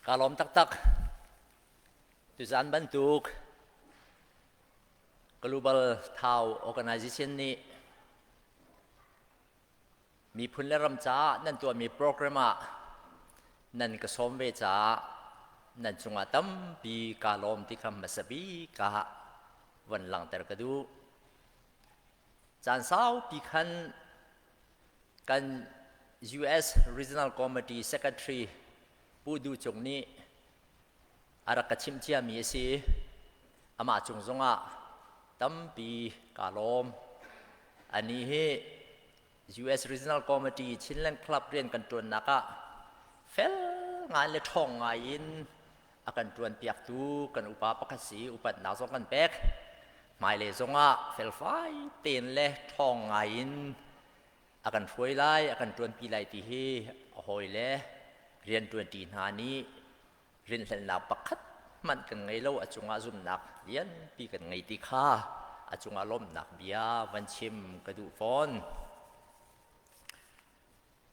Ka lawm taktak. Tuzan bantuk Global Thau Organization nih miphun le ram caah nan tuahmi program ah nan ka sawm ve caah nan cungah tampi kaa lawm ti kha hmasa bik ah von langhter ka duh. Caan saupi khan kan US Regional Committee Secretary Pu Du Cung nih a rak ka chimh ciami a si. Amah cung zongah tampi kaa lawm. Anih hi US Regional Committee Chinland Club rian kan ṭuannak ah fel ngai le ṭhawng ngai in a kan ṭuanpiaktu kan upa pakhat si upatnak zong kan pek. Hmailei zongah felfai tein le ṭhawng ngai in a kan hruai lai, a kan ṭuanpi lai ti hi a hawile rianṭuanṭi hna nih rinhlelhnak pakhat hmanh kan ngei lo, a cungah zumhnak lianpi kan ngei ti kha a cungah lawmhnak bia van chim ka duh fawn.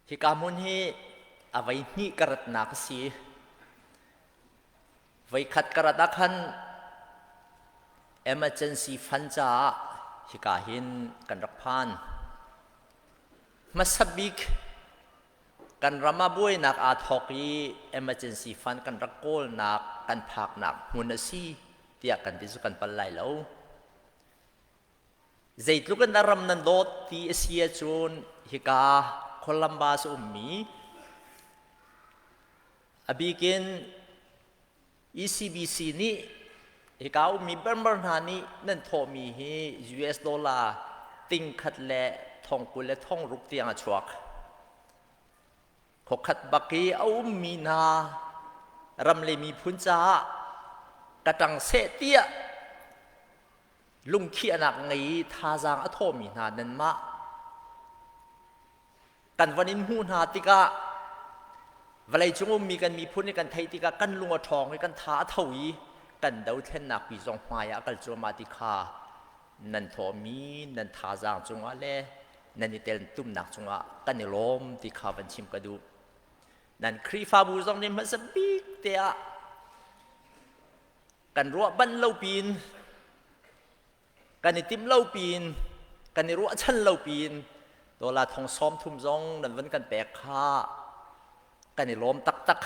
Hika hmun hi a voi hnih ka ratnak a si. Voikhat ka rat ah khan emergency fund caah hika hin kan rak phan. Hmasa bik kan ram ah buainak aa thawk i emergency fund kan rak kawlnak kan phaknak hmun a si tiah kan ti cu kan pal lai lo. Zeitluk in dah ram nan dawt ti a si ahcun hika Columbus a ummi a bikin ECBC nih hika ummi member hna nih nan thawhmi hi US dollar ting khat le thong 20 le thong ruk tiang a chuak. Khuakhat bak i a ummi hna ram le miphun caah ka ṭang seh tiah lungkhiahnak ngei i thazaang a thawhmi hna nanmah kan von in hmuh hna tikah vawleicung ummi kan miphun i kan theih tikah kan lung a ṭhawng i kan tha a tho i kan dothlennak pi zong hmai ah kal cuahmah ti kha nan thawhmi nan thazaang cungah le nan i teltumnak cungah kan i lawm ti kha van chim ka duh. Nan Khrihfabu zong nih hmasa bik te ah kan ruah banh lo piin kan i timh lo piin kan i ruahchan lo piin dollar thong sawm thum zong nan van kan pek kha kan i lawm taktak.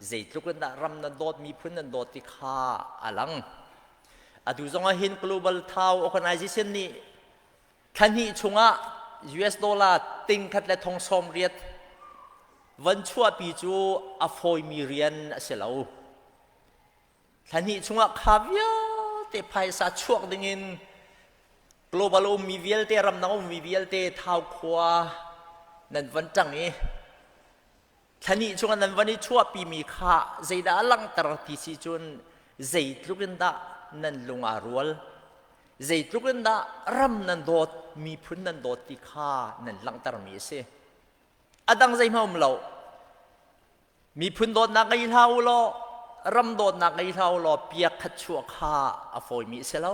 Zeitluk in dah ram nan dawt, miphun nan dawt ti kha a lang. Atu zong ah hin Global Thau Organization nih thla hnih chungah US dollar ting khat le thong sawm riat van chuahpi cu a fawimi rian a si lo. Thla hnih chungah kha vialte phaisa chuak dingin global ummi vialte ramdang ummi vialte Thau khua nan van ṭang i thla hnih chungah nan van i chuahpimi kha zeidah a langhter ti si cun zeitluk in dah nan lung aa rual zeitluk in dah ram nan dawt miphun nan dawt ti kha nan langhtermi a si. A dang zeihmanh um lo. Miphun dawtnak ngei hlah u law ram dawtnak ngei hlah u law piak khat chuah kha a fawimi a si lo.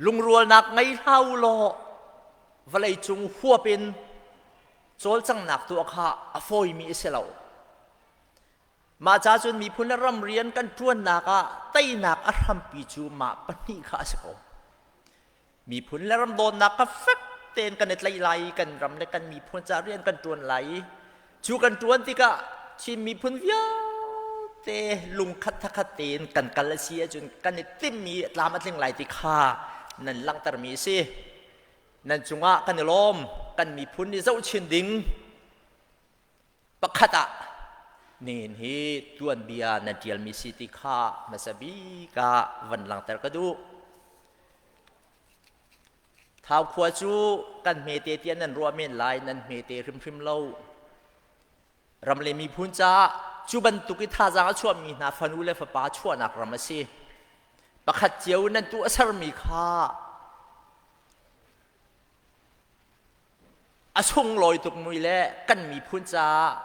Lungrualnak ngei hlah u law vawleicung huap in cawlcanghnak tuah kha a fawimi a si lo. Mah ca cun miphun le ram rian kan ṭuannak ah teinak a hrampi cu mah pahnih kha a si ko. Miphun le ram dawtnak kha fek tein kan i tlaih lai i kan ram le kan miphun caah rian kan ṭuan lai i cu kan ṭuan tikah Chin miphun vialte lungkhat thakhat tein kan kal a si ahcun kan i timhmi tlam a tling lai ti kha nan langhtermi a si. Nan cungah kan i lawm, kan miphun i zohchin ding pakhat ah nihin hi tuanbia nan ṭialmi si ti kha hmasa bik ah van langhter ka duh. Thau khua cu kan hmete tiah nan ruah men lai, nan hmete hrimhrim lo. Ram le miphun caah cu bantuk i thazaang a chuahmi hna fanu le fapa chuahnak ram a si. Pakhat cio nan tuah sermi kha a sunglawi tukmi le kan miphun caah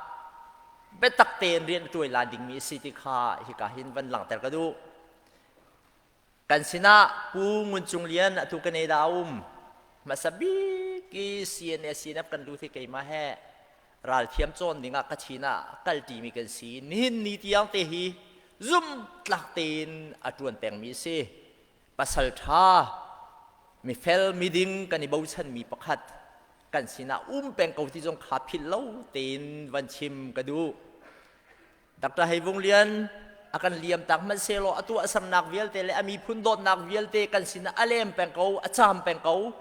biatak tein rian a ṭuai la dingmi a si ti kha hika hin van langhter ka duh. Kan sinah Pu Ngun Cung Lian atu Canada a um. Hmasa bik i CNA CNF kan lut hi keimah he Ralthiam cawn dingah Kachin ah kalṭimi kan si. Nihin ni tiang te hi zumhtlak tein a ṭuan pengmi a si. Pasal ṭha, mifel, miding kan i bochanmi pakhat kan sinah um peng ko ti zong kha philh lo tein van chim ka duh. Dr. Hei Vung Lian a kan liam tak hmanhsehlaw a tuahsernak vialte le a miphun dawtnak vialte kan sinah a lem peng ko, a caam peng ko.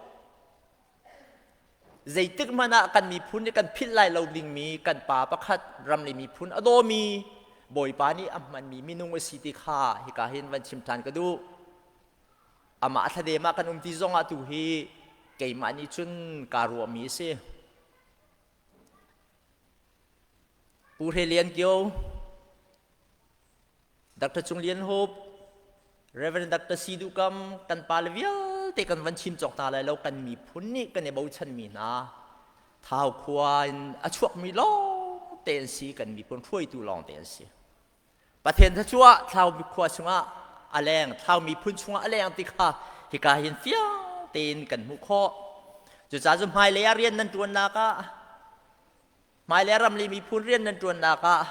Zeitik hmanh ah kan miphun nih kan philh lai lo dingmi kan pa pakhat ram le miphun a dawmi Bawipa nih a hmanmi minung a si ti kha hika hin van chim ṭhan ka duh. Amah thladem ah kan um ti zong ah tu hi keimah nih cun kaa ruahmi a si. Pu Hre Lian Kio, Dr. Cung Lian Hup, Reverend Dr. Si Duh Kam, kan pale vialte kan van chim cawk hna lai lo kan miphun nih kan i bochanmi hna Thau khua in a chuakmi lawng te an si kan miphun hruaitu lawng te an si. Pathian thluachuah Thlau khua chungah a leng Thlau miphun chungah a leng ti kha hika hin fiang tein kan hmuh khawh. Cucaah cu hmailei ah rian nan ṭuannak ah hmailei ram le miphun rian nan ṭuannak ah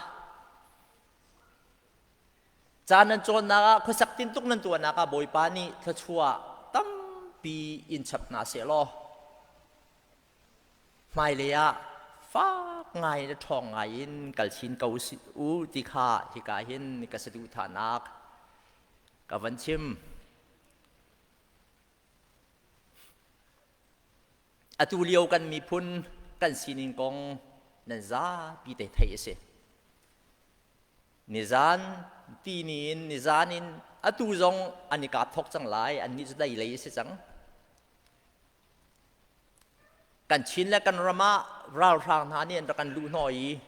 Ca nan cawnnak ah khuasak tintuk nan tuahnak ah Bawipa nih thluachuah tampi in chap hna sehlaw hmailei ah fak ngai le ṭhawng ngai in kal chin ko u ti kha hika hin ka saduhthahnak ka van chim. Atu lio kan miphun kan sining kong nan zapi te theih a si. Nizan tini in nizan in atu zong an i kap thok cang lai annih cu dai lei a si cang. Kan Chin le kan ram ah ralhrang hna nih an rak kan luh hnawh i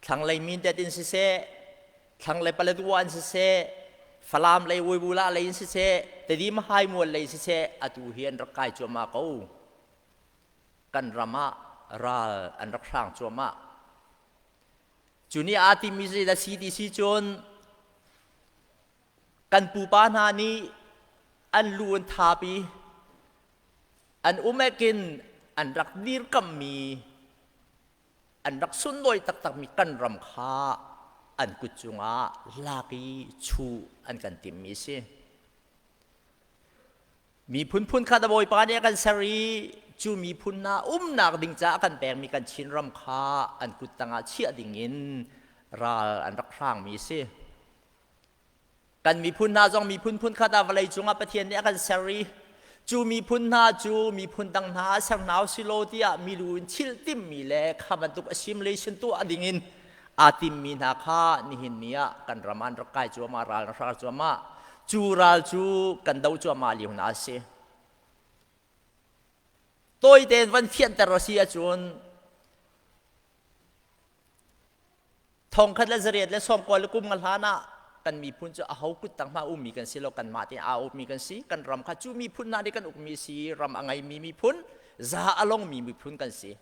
thlanglei Mindat in siseh, thlanglei Paletwa in siseh, Falam lei Wibula lei in siseh, Tedim Haimual lei siseh atu hi an rak kai cuahmah ko. Kan ram ah ral an rak hrang cuahmah. Cu nih aa timmi zeidah si ti si cun kan pupa hna nih an lu an thap i an umek in an rak dirkamhmi an rak sunlawi taktakmi kan ram kha an kut cungah lak i chuh an kan timhmi a si. Miphun phun khat a Bawipa nih a kan ser i cu miphun hna umnak ding caah a kan pekmi kan Chinram kha an kut tangah chiah dingin ral an rak hrangmi a si. Kan miphun hna zong miphun phun khat ah vawlei cungah Pathian nih a kan ser i cu miphun hna cu miphun dang hna ah ser hna usih tiah milu in chilh timmi le kha bantuk assimilation tuah dingin aa timmi hna kha nihin ni ah kan ram an rak kai cuahmah ral an hrar cuahmah cu ral cu kan do cuahmah lio hna a si tawi tein van fianter a si ahcun thongkhat le zariat le sawmkua le kum nga hlan ah kan miphun cu aho kut tang hma ummi kan si lo kanmah tein aa ukmi kan si kan ram kha cu miphun hna nih kan ukmi si ram a ngeimi miphun za a longmi miphun kan si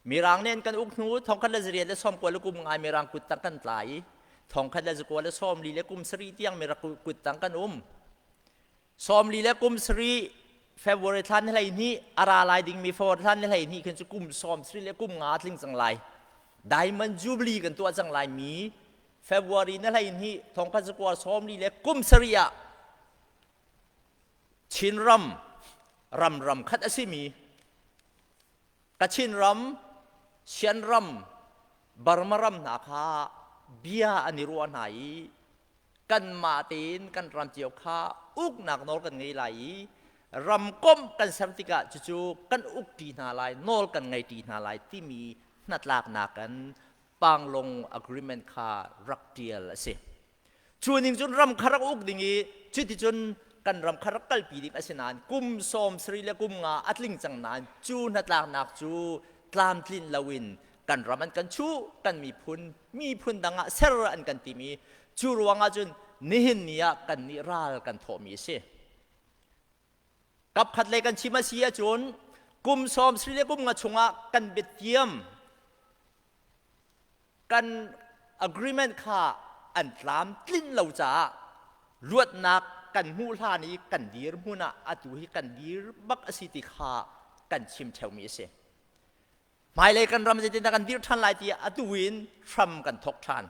Mirang nih an kan uk hnu thongkhat le zariat le 91 le kum ngai Mirang kut tang kan tla i thongkhat le zakua le 40 le kum sarih tiang Mirang kut tang kan um. 40 le kum sarih February thla ni 12 a ra lai dingmi February thla ni 12 khin cu kum 73 le kum nga tling cang lai. Diamond Jubilee kan tuah cang lai mi February ni 12 thongkhat zakua 40 le kum sarih ah Chinram ram ram khat a simi Kachin ram, Shan ram, Burma ram hna kha bia an i ruah hna i kanmah tein kan ram cio kha uknak nawl kan ngei lai i ramkomh kan ser tikah cucu kan ukṭi hna lai, nawl kan ngeiṭi hna lai timi hnatlaknak in Panglong Agreement kha rak ṭial a si. Cu ning cun ram kha rak uk ding i cuticun kan ram kha rak kalpi ding a si nain kum 70 le kum nga a tling cang nain cu hnatlaknak cu tlamtlin loin kan ram an kan chuh kan miphun miphun dang ah ser an kan timi cu ruangah cun nihin ni ah kan nih ral kan thawhmi a si. Kapkhat lei kan chim a si ahcun kum 70 le kum nga chungah kan biatiam kan agreement kha an tlam tlinh lo caah luatnak kan hmuh hlan i kan dir hmun ah atu hi kan dir bak a si ti kha kan chim ṭheumi a si. Hmailei kan ram zeitindah kan dirh ṭhan lai tiah atu in hram kan thawk ṭhan.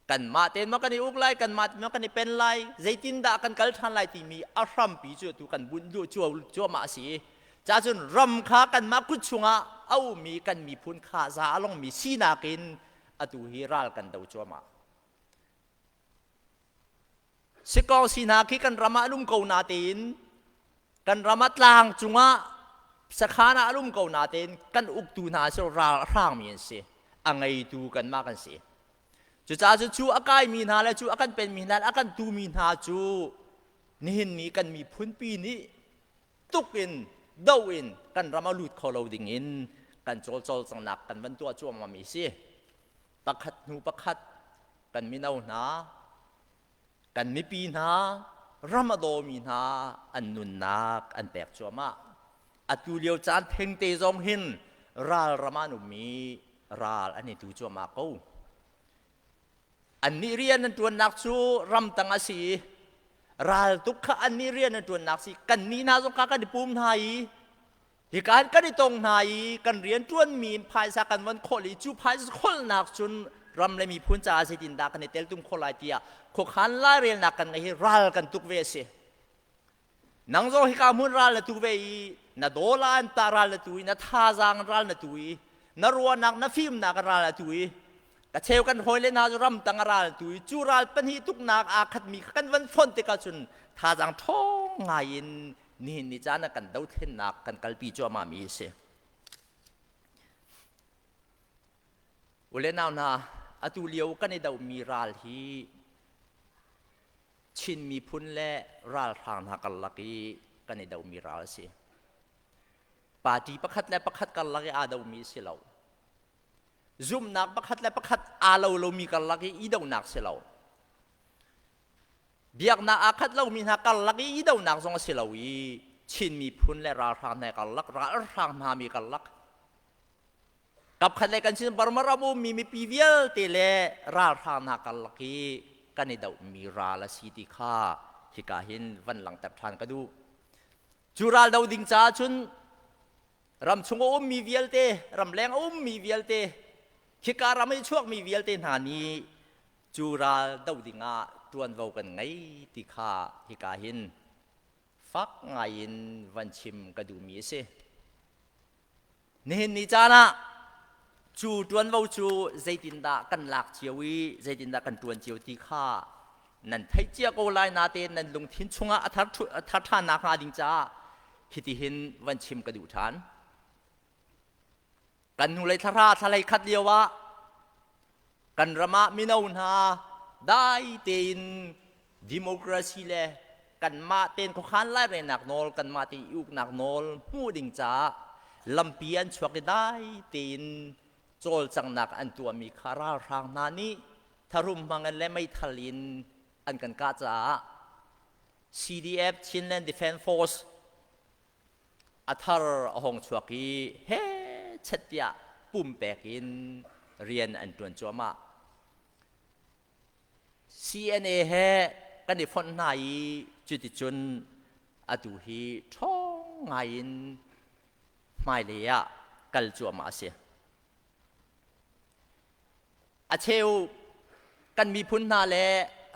Kanmah tein maw kan i uk lai, kanmah tein maw kan i pen lai, zeitindah kan kal ṭhan lai timi a hrampi cu atu kan bunh duh cuahmah a si i cacun ram kha kanmah kut chungah a ummi kan miphun kha za a longmi sinak in atu hi ral kan do cuahmah. Sikawng si hna khi kan ram ah an um ko natein kan ram ah tlang cungah sakhan ah an um ko natein kan uktu hna cu ral a hrangmi an si. A ngeitu kanmah kan si. Cucaah cu cu a kaimi hna le cu a kan penmi hna le a kan tumi hna cu nihin ni kan miphunpi nih tuk in do in kan ram a lut kho lo ding in kan cawlcawlcangnak kan van tuah cuahmahmi si. Pakhat hnu pakhat kan mino hna, kan mipi hna, ram a dawmi hna an nunnak an pek cuahmah. Atu lio caan thengte zong hin ral ram ah an ummi ral an i tu cuahmah ko. Annih rian an ṭuannak cu ramtang a si i ral tuk kha annih rian an ṭuannak si. Kannih hna zong kha kan i pum hna i Hika in kan i tong hna i kan rian ṭuanmi in phaisa kan von khawlh i cu phaisa kholhnak cun ram le miphun caah zeitindah kan i teltum khawh lai tiah khuakhan lairelnak kan ngeih hi ral kan tuk ve a si. Nang zong hika hmun ral na tu ve i na dawla in tah ral na tu i na thazaang ral na tu i na ruahnak na fimnak ral na tu i ka cheu kan hawile hna cu ramtang a ral tu i cu ral pahnih tuknak aa khatmi kha kan van fonh tikah cun thazaang ṭhawng ngai in nihin ni caan ah kan dothlennak kan kalpi cuahmahmi a si. Ule nau hna, atu lio kan i dohmi ral hi Chin miphun le ralhrang hna karlak i kan i dohmi ral a si. Party pakhat le pakhat karlak i aa domi a si lo. Zumhnak pakhat le pakhat aa lo lomi karlak i i dohnak si lo. Biaknak aa khat lomi hna karlak i i donak zong a si lo i Chin miphun le ralhrang hna karlak, ralhrang hna mi karlak kapkhat le kan sin Burma ram ummi mipi vialte le ralhrang hna karlak i kan i dohmi ral a si ti kha hika hin van langhter ṭhan ka duh. Cu ral do ding caah cun ram chung a ummi vialte, ramleng a ummi vialte, khika ram i chuakmi vialte hna nih cu ral doh dingah ṭuanvo kan ngei ti kha hika hin fak ngaiin van chim ka duhmi a si. Nihin ni caan ah cu ṭuanvo cu zeitindah kan lak cio i zeitindah kan ṭuan cio ti kha nan theih cia ko lai natein nan lungthin chungah a thar a thar ṭhan nakhnga ding caah hitihin van chim ka duh ṭhan. Kan hnulei thla hra thla hlei khat lio ah kan ram ah mino hna dai tein democracy le kanmah tein khuakhan lairelnak nawl kanmah tein i uknak nawl hmuh ding caah lampi an chuak i dai tein cawlcanghnak an tuahmi kha ralhrang hna nih tharum hmang in le meithal in an kan kah caah CDF Chinland Defense Force a thar a hong chuak i he chet tiah pumpek in rian an ṭuan cuahmah. CNA he kan i fonh hna i cuticun atu hi ṭhawng ngai in hmailei ah kal cuahmah a si. A cheu kan miphun hna le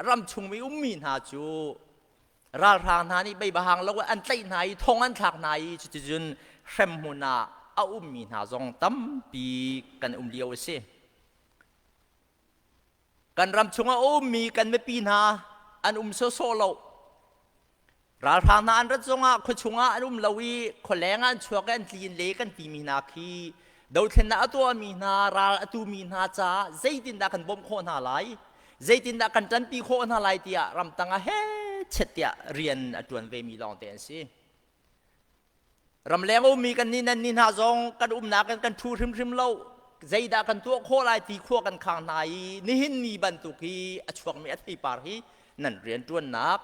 ramchung i ummi hna cu ralhrang hna nih beibahang lo an tlaih hna i thong an thlak hna i cuticun hremhmun ah a ummi hna zong tampi kan um lio a si. Kan ram chungah a ummi kan mipi hna an um sawsawh lo. Ralhrang hna an rat zongah khuachung ah an um lo i khualeng ah an chuak i an tlin le kan timi hna khi dothlennak a tuahmi hna ral a tumi hna caah zeitindah kan bawmh khawh hna lai zeitindah kan ṭanpi khawh hna lai tiah ramtang ah hechet tiah rian a ṭuan vemi lawngte an si. Ramleng ummi kan nih nan ni hna zong kan umnak in kan ṭhu hrimhrim lo. Zeidah kan tuah khawh lai ti khua kan khang hna i nihin ni bantuk hi a chuakmi a theipar hi nan rianṭuannak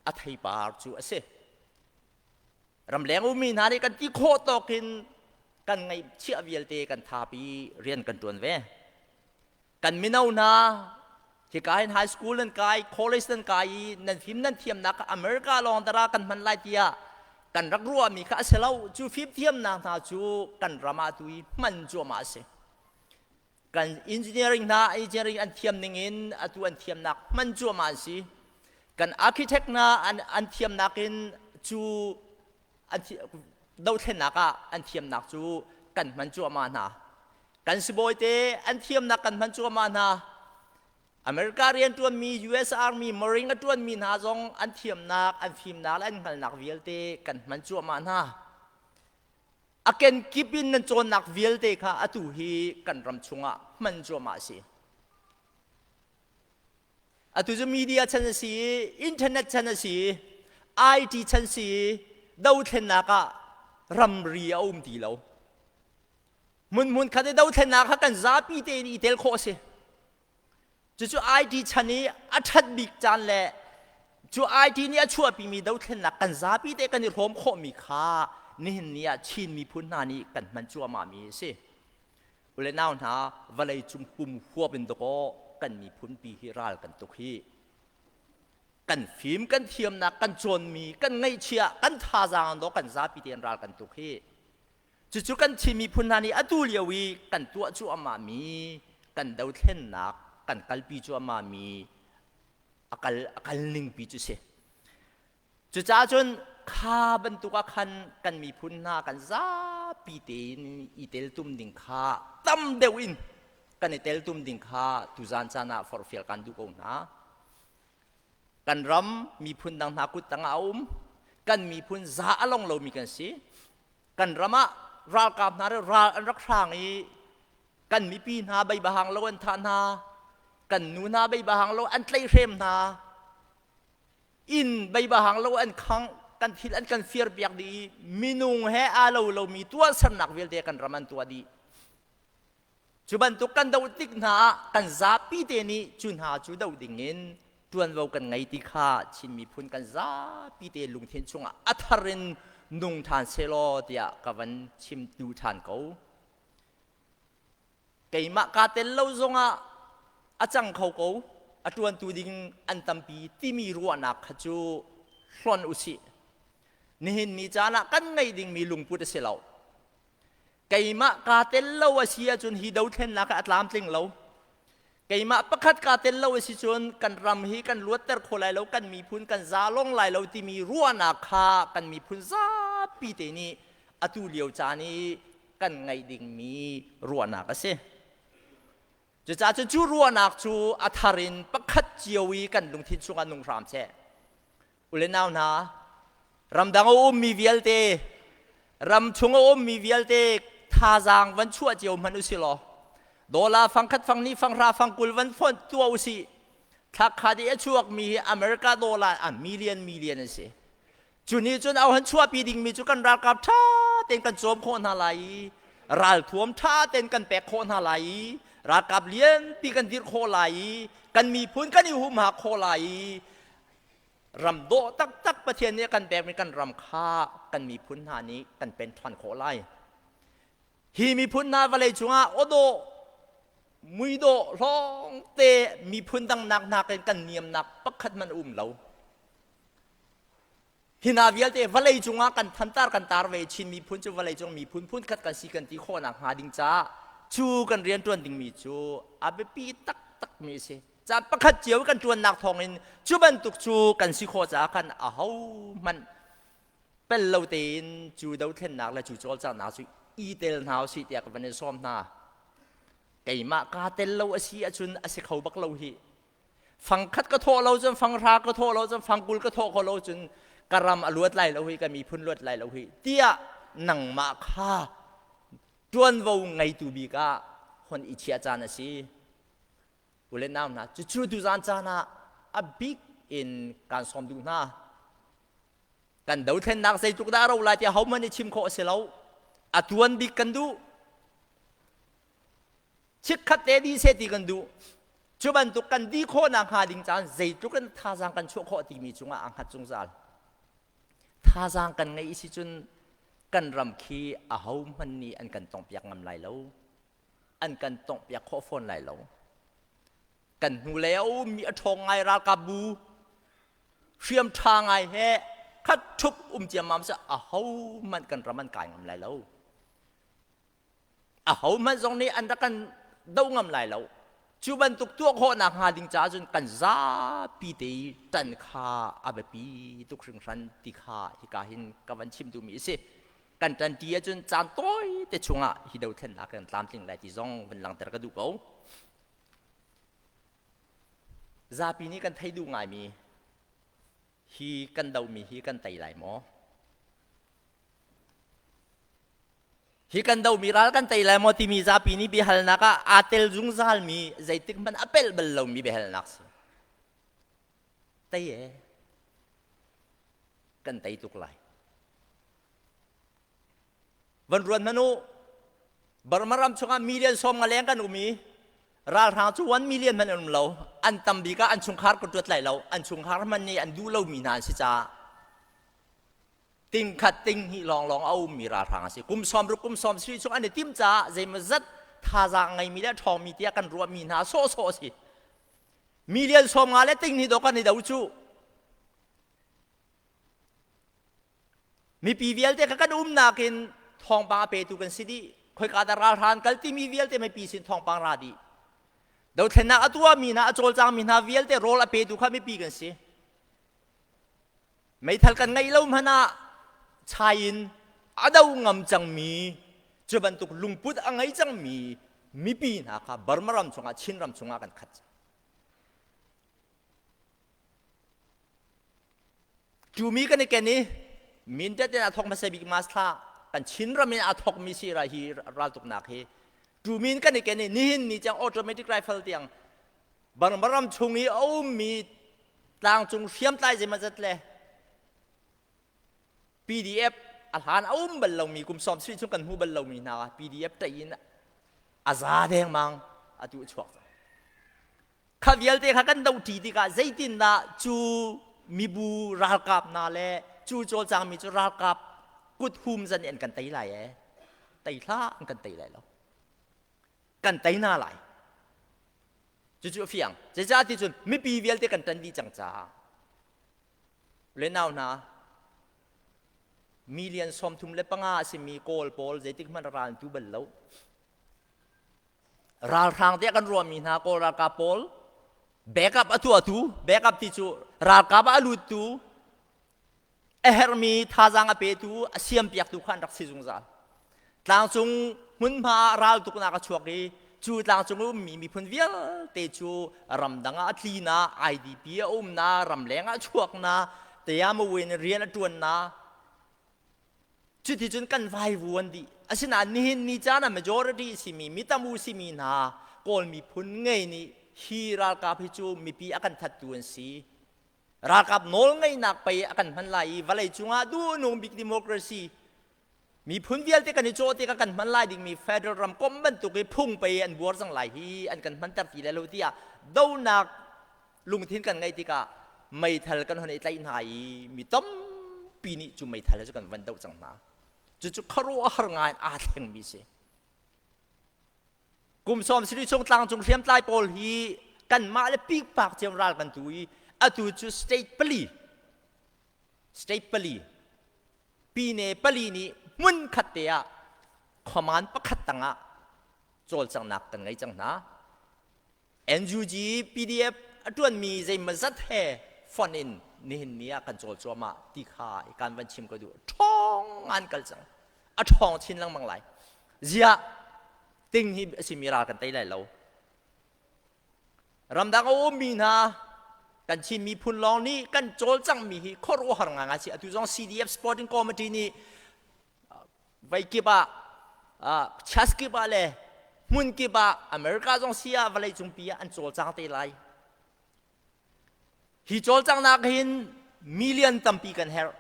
a theipar cu a si. Ramleng ummi hna nih kan ti khawh tawk in kan ngeihchiah vialte kan thapi rian kan ṭuan ve. Kan mino hna hika hin high school nan kai, college nan kai i nan fim nan thiamnak America lawng dara kan hman lai tiah Kan rak ruahmi kha a si lo. Cu fimthiamnak hna cu kan ram ah tu i hman cuahmah a si. Kan engineering hna engineering an thiam ning in atu an thiamnak hman cuahmah an si. Kan architect hna an thiamnak in cu an dothlennak ah an thiamnak cu kan hman cuahmah hna. Kan sibawi te an thiamnak kan hman cuahmah hna. America rianṭuanmi US Army Marine a ṭuanmi hna zong an thiamnak, an fimnak le an hngalhnak vialte kan hman cuahmah hna. A kenkip in nan cawnnak vialte kha atu hi kan ram chungah hman cuahmah a si. Atu cu media chan a si i, internet chan a si i, IT chan si i, dothlennak ah ramri a um ti lo. Hmunhmun khat i dothlennak kha kan zapi tein i tel khawh a si. Cucu IT chan i a ṭhat bik caan le cu IT nih a chuahpimi dothlennak kan zapi te kan i hrawm khawhmi kha nihin ni ah Chin miphun hna nih kan hman cuahmahmi a si. Ule nau hna, vawlei cung pum huap in dawkaw kan miphun pi hi ral kan tuk hi. Kan fim, kan thiamnak, kan cawnmi, kan ngaihchiah, kan thazaang dawh kan zapi tein ral kan tuk hi. Cucu kan Chin miphun hna nih atu lio i kan tuah cuahmahmi kan dothlennak kan kalpi cuahmahmi a kal a kal ningpi cu si. Cucaah cun kha bantuk ah khan kan miphun hna kan zapi tein i teltum ding kha tam deuh in kan i teltum ding kha tuzan caan ah forhfial kan duh ko hna. Kan ram miphun dang hna kut tangah a um. Kan miphun za a long lomi kan si. Kan ram ah ralkap hna ral an rak hrang i kan mipi hna beibahang lo an thah hna. Kan nu hna beibahang lo an tlaihhrem hna. Inn beibahang lo an khang kan thil an kan fir piak dih i minung he aa lo lomi tuahsernak vialte kan ram an tuah dih. Cu bantuk kan doh tik hna ah kan zapi te nih cu hna cu doh dingin ṭuanvo kan ngei ti kha Chin miphun kan zapi te lungthin chungah a thar in nung ṭhan sehlaw tiah ka van chim tu ṭhan ko. Keimah kaa tel lo zongah a cang kho ko, a ṭuantu ding an tampi timi ruahnak kha cu hlonh usih. Nihin ni caan ah kan ngeih dingmi lungput a si lo. Keimah kaa tel lo a si ahcun hi dothlennak hi a tlamtling lo. Keimah pakhat kaa tel lo a si cun kan ram hi kan luatter kho lai lo, kan miphun kan zalong lai lo timi ruahnak kha kan miphun zapi te nih atu lio caan i kan ngeih dingmi ruahnak a si. Cucaah cun cu ruahnak cu a thar in pakhat cio i kan lungthin chungah nung hram seh. U le nau hna, ramdang a ummi vialte, ram chung a ummi vialte thazaang van chuah cio hmanh usih law, dollar fangkhat fang hnih fanghra fangkul van fonh tuah usih. Thlakhat i a chuakmi hi America dollar a million million an si. Cu nih cun a han chuahpi dingmi cu kan ralkap ṭha tein kan cawm khawh hna lai i ralthuam ṭha tein kan pek khawh hna lai i ralkap lianpi kan dirh khawh lai i kan miphun kan i humhak khawh lai i ram dawh taktak Pathian nih a kan pekmi kan ram kha kan miphun hna nih kan pen ṭhan khawh lai. Hi miphun hna vawlei cungah awdawh muidawh hlawngte miphun dang nak nakin kan niamnak pakhat hmanh a um lo. Hi hna vialte vawlei cungah kan thantar kan tar ve Chin miphun cu vawlei cung miphun phun khat kan si kan ti khawhnak hnga ding caah cu kan rianṭuan dingmi cu a biapi taktakmi a si. Caan pakhat cio kan ṭuannak thawngin cu bantuk cu kan si khawh caah khan ahohmanh pel lo tein cu dothlennak le cu cawlcanghnak cu i tel hna usih tiah ka van in sawm hna. Keimah kaa tel lo a si ahcun a si kho bak lo hih. Fangkhat ka thawh lo cun fanghra ka thawh lo cun fangkul ka thawh kho lo cun ka ram a luat lai lo hi ka miphun luat lai lo hi tiah nangmah kha ṭuanvo ngeitu bik ah hon i chiah caan a si. U le nau hna, cucu tuzaan caan ah a bik in kaan sawm duh hna. Kan dothlennak zeitluk dah a ro lai tiah hohmanh nih chim khawh a si lo. A tuan bik kan duh. Chikkhat te dih seh ti kan duh. Cu bantuk kan dih khawhnak hnga ding caan zeitluk in thazaang kan chuah khawh timi cungah aa hngat zungzal. Thazaang kan ngeih si cun kan ram khi ahohmanh nih an kan tongpiak ngam lai lo. An kan tonghpiak khawh fawn lai lo. Kan hnulei a ummi a ṭhawng ngai ralkap bu hriam ṭha ngai he khat ṭhup um ciammam seh ahohmanh kan ram an kai ngam lai lo. Ahohmanh zong nih an rak kan do ngam lai lo. Cu bantuk tuah khawhnak hnga ding caah cun kan zapi te i ṭan kha a biapi tuk hringhran ti kha hika hin ka van chim duhmi a si. Kan ṭanṭi ahcun caan tawi te chungah hi dothlennak kan tlamtling lai ti zong van langhter ka duh ko. Zapi nih kan thei duh ngaimi hi kan dohmi hi kan tei lai maw? Hi kan dohmi ral kan tei lai maw timi zapi nih biahalnak ah aa tel zungzalmi zeitik hmanh a pelh bal lomi biahalnak si. Tei e kan tei tuk lai. Van ruat hmanh u, Burma ram chungah million sawm nga leng kan um i ralhrang cu 1 million hmanh an um lo. An tam bik ah an chungkhar ka tuat lai lo. An chungkhar hmanh nih an duh lomi hna an si caah tingkhat tinghnih lawnglawng a ummi ralhrang a si. Kum 60 kum 70 chung an i tim caah zeimawzat thazaang ngeimi le a ṭhawngmi tiah kan ruahmi hna sawhsawh a si. Million 50 le tinghnih dawh kan i do cu. Mipi vialte kha kan umnak in thawngpang a petu kan si dih. Khoika dah ralhrang kal timi vialte mipi sin thawngpang ra dih. Dothlennak a tuahmi hna, a cawlcangmi hna vialte rawl a petu kha mipi kan si. Meithal kan ngeih lo hmanh ah chai in a do ngam cangmi cu bantuk lungput a ngei cangmi mipi hna kha Burma ram chungah Chin ram chungah kan khat. Tumi kan i ken i Mindat in a thawk hmasa bik mas thla kan Chin ram in a thawkmi si ra hi raltuknak hi tumin kan i ken i nihin ni tiang automatic rifle tiang Burma ram chung i a ummi tlangcung hriamtlai zeimawzat le PDF a hlan a um bal lomi kum sawm sui chung kan hmu bal lomi hna PDF ṭaih in a za dengmang atu a chuak cang. Kha vialte kha kan dohṭi tikah zeitindah cu mibu ralkap hna le cu cawlcangmi cu ralkap kut hum zan in an kan tei lai ee? Tei hlah, an kan tei lai lo. Kan tei hna lai. Cucu a fiang. Zeicah ti cun mipi vialte kan ṭan dih cang caah. Le nau hna, million 35 a simi Kawl pawl zeitik hmanh ral an tu bal lo. Ralhrang tiah kan ruahmi hna Kawl ralkap pawl backup a tuahtu, backup ti cu ralkap ah a luttu, a herhmi thazaang a petu, a siampiaktu kha an rak si zungzal. Tlangcung hmunhma ah raltuknak a chuak i cu tlangcung i ummi miphun vialte cu ramdang ah a tli na, IDP a um na, ramleng ah a chuak na, tayamawin rian a ṭuan na, Cuticun kan vaivuan dih. Asinain nihin ni caan ah majority simi mitam u simi hna Kawl miphun ngei nih hi ralkap hi cu mipi a kan thattu an si. Ralkap nawlngeihnak pei a kan hman lai i vawlei cungah duhnung bik democracy miphun vialte kan i cawh tikah kan hman lai dingmi federal ramkomh bantuk i phung pei an buar cang lai hi an kan hmanter ti lai lo tiah donak lungthin kan ngeih tikah meithal kan hon i tlaih hna i mi tampi nih cu meithal cu kan van doh cang hna. Cucu khuaruahhar ngai in aa thlengmi si. Kum sawm siri chung tlangcung hriamtlai pawl hi kanmah le pikpak ciam ral kan tu i atu cu state pali state pali pine pali nih hmun khat te ah khuaman pakhat tangah cawlcanghnak kan ngei cang hna. NUG PDF a ṭuanmi zeimawzat he fonh in nihin ni ah kan cawl cuahmah ti kha kan van chim ka duh. Ṭhawng an kal cang. A ṭhawng chin lengmang lai. Ziah ting hi a simi ral kan tei lai lo. Ramdang a ummi hna kan Chin miphun lawng nih kan cawlcanghmi hi khuaruahhar ngai si. Atu zong CDF Sporting Committee nih Vai kip ah church kip ah le hmun kip ah America zong si ah vawlei cungpi ah an cawlcang te lai. Hi cawlcanghnak hin million tampi kan herh.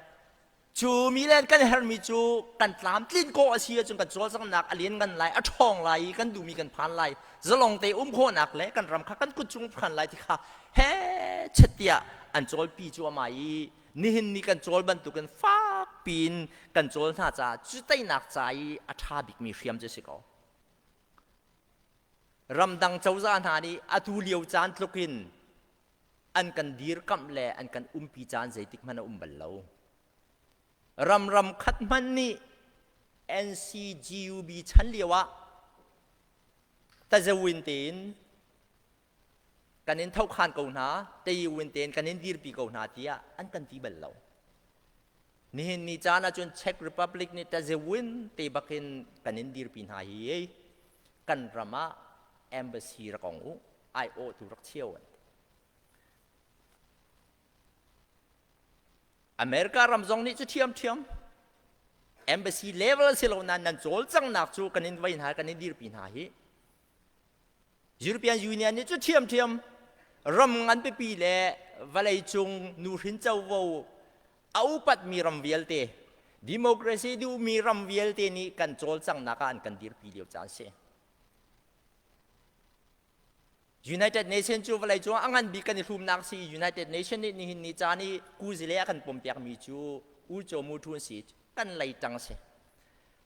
Cu million kan herhmi cu kan tlamtlin kawh a si ahcun kan cawlcanghnak a lian ngan lai, a ṭhawng lai i kan duhmi kan phan lai. Zalong te um khawhnak le kan ram kha kan kut cung phan lai ti kha he chet tiah an cawlpi cuahmah i nihin ni kan cawl bantukin fakpi in kan cawl hna caah cu teinak ca i a ṭha bikmi hriam cu si ko. Ramdang cozah hna nih atu lio caan tluk in an kan dirkamh le an kan umpi caan zeitik hmanh a um bal lo. Ram ram khat hmanh nih NCGUB chan lio ah tazawin tein kan in thokhan ko hna, teiwin tein kan in dirpi ko hna tiah an kan ti bal lo. Nihin ni caan ahcun Czech Republic nih tazawin te bakin kan in dirpi hna hi kan ram ah embassy rak ong u, aiawhtu rak chio an. America ram zong nih cu ṭhiamṭhiam embassy level si lo nain nan cawlcanghnak cu kan in vei hna kan in dirpi hna hi European Union nih cu ṭhiamṭhiam ram ngan pipi le vawleicung nuhrin covo a upatmi ram vialte democracy duhmi ram vialte nih kan cawlcanghnak ah an kan dirpi lio caan si. United Nation cu vawleicung ah a ngan bik kan i hlumnak si United Nation nih nihin ni caan i kuzile a kan pompiakmi cu uco mu thun si kan lei ṭang si.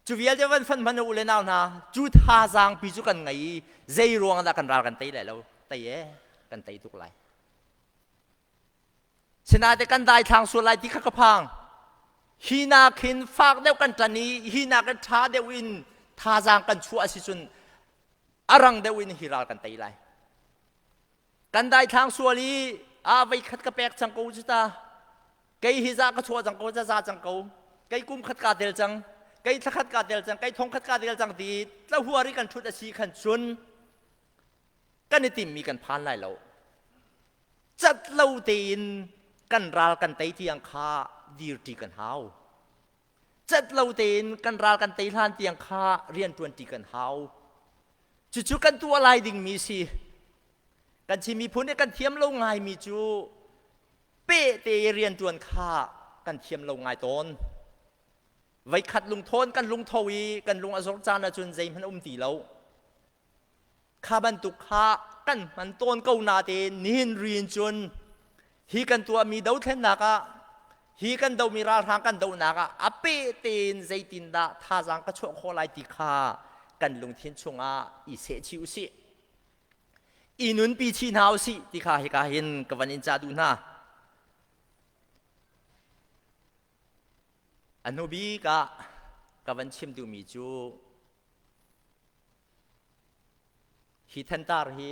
Cu vialte van fan hmanh u le nau hna cu thazaang pi cu kan ngei i zei ruang dah kan ral kan tei lai lo tei e kan tei tuk lai. Sinain kan daithlang sual lai ti kha ka phang. Hi nak hin fak deuh kan ṭan i hi nak in ṭha deuh in thazaang kan chuah a si cun a rang deuh in hi ral kan tei lai. Kan daithlang sual i a veikhat ka pek cang ko cu ta. Kei hi za ka chuah cang ko, za za cang ko. Kei kum khat kaa tel cang, kei thla khat kaa tel cang, kei thong khat kaa tel cang ti tlahuar i kan ṭhut a si khan cun kan i timmi kan phan lai lo. Cat lo tein kan ral kan tei tiang kha dirṭi kan hau. Cat lo tein kan ral kan tei hlan tiang kha rian ṭuanṭi kan hau. Cucu kan tuah lai dingmi si. Kan Chin miphun nih kan thiam lo ngaimi cu pehte i rianṭuan kha kan thiam lo ngai tawn. Voikhat lungthawn kan lungtho i kan lung a zor caan ahcun zeihmanh a um ti lo. Kha bantuk kha kan hman tawn ko natein nihin riin cun hi kan tuahmi dothlennak ah hi kan dohmi ralhrang kan dohnak ah a peh tein zeitindah thazaang ka chuah khawh lai ti kha kan lungthin chungah i seh chih usih. I nunpi chih hna usih ti kha hika hin ka van in cah duh hna. A hnu bik ah ka van chim duhmi cu Hi thantar hi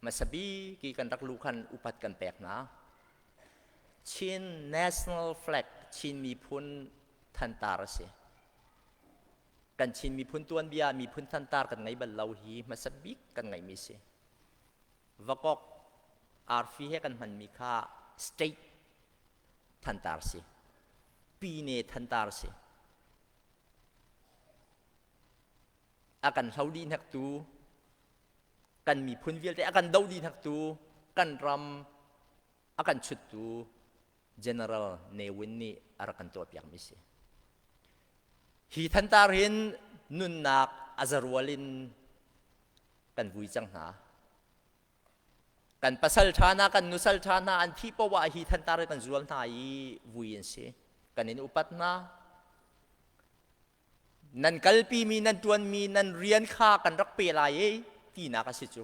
hmasa bik i kan rak luh khan upat kan pek hna. Chin National Flag Chin miphun thantar a si. Kan Chin miphun tuanbia miphun thantar kan ngei bal lo hi hmasa bik kan ngeihmi si. Vakok arfi he kan hmanmi kha state thantar si. Pine thantar si. A kan hlo dih hnektu kan miphun vialte a kan doh dih hnektu kan ram a kan chuttu General Ne Win nih a rak kan tuahpiakmi si. Hi thantar hin nunnak a zarual in kan vui cang hna. Kan pasal ṭha hna, kan nusal ṭha hna an thih poah ah hi thantar hi kan zual hna i vui an si. Kan in upat hna. Nan kalpimi, nan ṭuanmi, nan rian kha kan rak pe lai i tinak a si cu.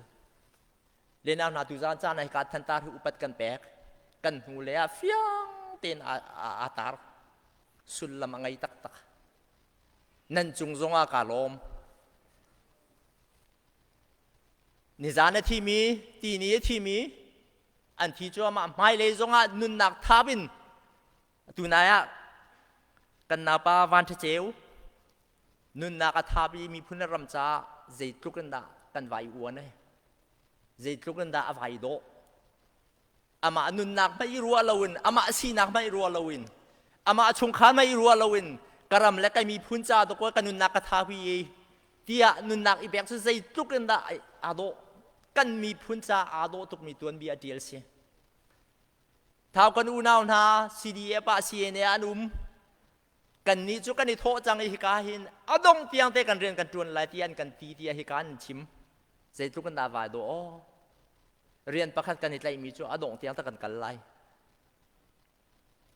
Lenau hna tuzaan caan ah hika thantar hi upat kan pek. Kan hnu le ah fiang tein aa tar. Sullam a ngei taktak. Nan cung zongah kaa lawm. Nizan a thimi, tini a thimi, an thi cuahmah hmailei zongah nunnak thap in tunai ah kan naupa Van Ṭha Ceu nunnak a thap i miphun le ram caah zeitluk in dah kan vai uan ai zeitluk in dah a vai dawh amah nunnak hmanh i ruah loin amah sinak hmanh i ruah loin amah chungkhar hmanh i ruah loin ka ram le ka miphun ca dawk ka nunnak ka tha hui i tiah nunnak i pek cu zeitluk in dah aa dawh kan miphun ca aa dawh tukmi tuanbia a ṭial si Thau kan unau hna CDF ah CNA an um kannih cu kan i thawh cang i hika hin a dong tiang te kan rian kan ṭuan lai ti an kan ti tiah hika an chim zeitluk in dah vai dawh aw rian pakhat kan i tlaihmi cu a dongh tiang ta kan kal lai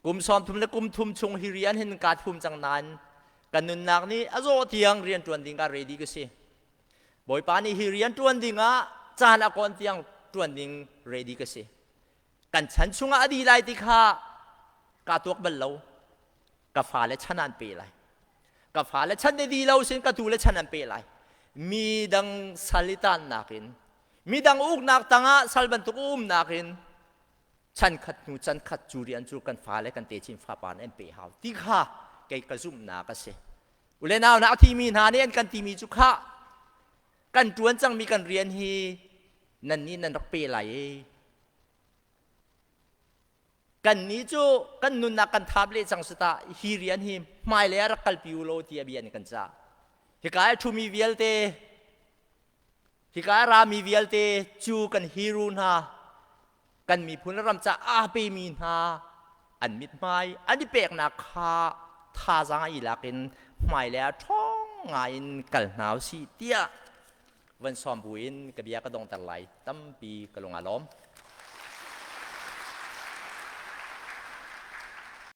kum 30 le kum thum chung hi rian hin kaa thum cang nain kan nunnak nih a zawh tiang rian ṭuan ding ah ready ka si bawipa nih hi rian ṭuan ding ah caan a kawn tiang ṭuan ding ready ka si kan chan chungah a dih lai ti kha kaa tuak bal lo. Ka fale chan an pe lai. Ka fale chan ne di lo sin ka tu le chan an pe lai. Mi dang salitan nakin, midang uknak tangah sal bantuk umnak in chan khat hnu chan khat cu rian cu kan fale kan techin fapa nih an pe hau ti kha kei ka zumhnak a si. Ule nau hna, a thimi hna nih an kan timi cu kha kan ṭuan cangmi kan rian hi nan nih nan rak pe lai i kan nih cu kan nunnak kan thap le cang sita hi rian hi hmailei ah rak kalpi u law tiah bia nih kan cah. Hika i ṭhumi vialte, hika a rami vialte cu kan hero hna, kan miphun ram ca aa pemi hna an mithmai an i peknak kha thazaang i lak in hmailei ah ṭhawng ngai in kal hna usih tiah van sawm buin ka bia ka dongter lai. Tampi ka lung aa lawm.